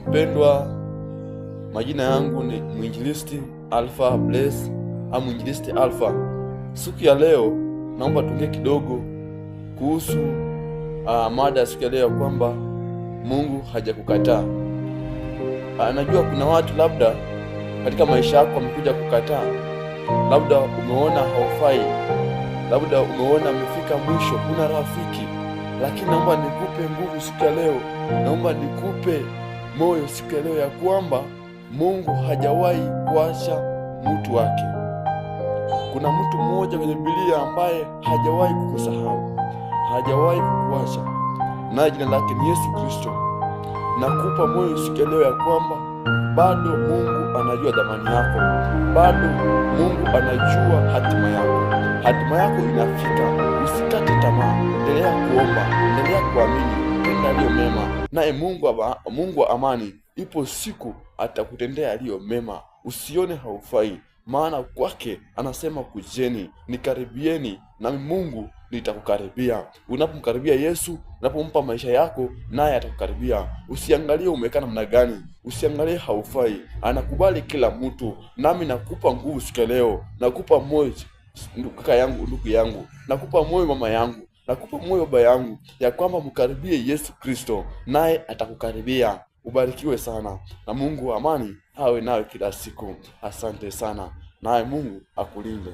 Mpendwa, majina yangu ni Mwinjilisti Alpha Bless au Mwinjilisti Alpha. Siku ya leo naomba tuongee kidogo kuhusu mada ya siku ya leo kwamba Mungu hajakukataa. Najua kuna watu labda katika maisha yako wamekuja kukataa, labda umeona haufai, labda umeona umefika mwisho, huna rafiki, lakini naomba nikupe nguvu siku ya leo, naomba nikupe moyo siku ya leo ya kwamba Mungu hajawahi kuacha mtu wake. Kuna mtu mmoja kwenye Biblia ambaye hajawahi kukusahau, hajawahi kukuacha, naye jina lake ni Yesu Kristo. Nakupa moyo siku ya leo ya kwamba bado Mungu anajua dhamani yako, bado Mungu anajua hatima yako. Hatima yako inafika. Usikate tamaa, endelea kuomba, endelea kuamini, tenda yaliyo mema, naye Mungu wa amani ipo siku atakutendea yaliyo mema. Usione haufai, maana kwake anasema kujeni, nikaribieni, nami Mungu nitakukaribia. Unapomkaribia Yesu, unapompa maisha yako, naye atakukaribia. Usiangalie umekaa namna gani, usiangalie haufai. Anakubali kila mtu, nami nakupa nguvu siku ya leo, nakupa moyo kaka yangu, ndugu yangu, nakupa moyo mama yangu, nakupa moyo baba yangu, ya kwamba mkaribie Yesu Kristo, naye atakukaribia. Ubarikiwe sana na Mungu wa amani awe nawe kila siku. Asante sana, naye Mungu akulinde.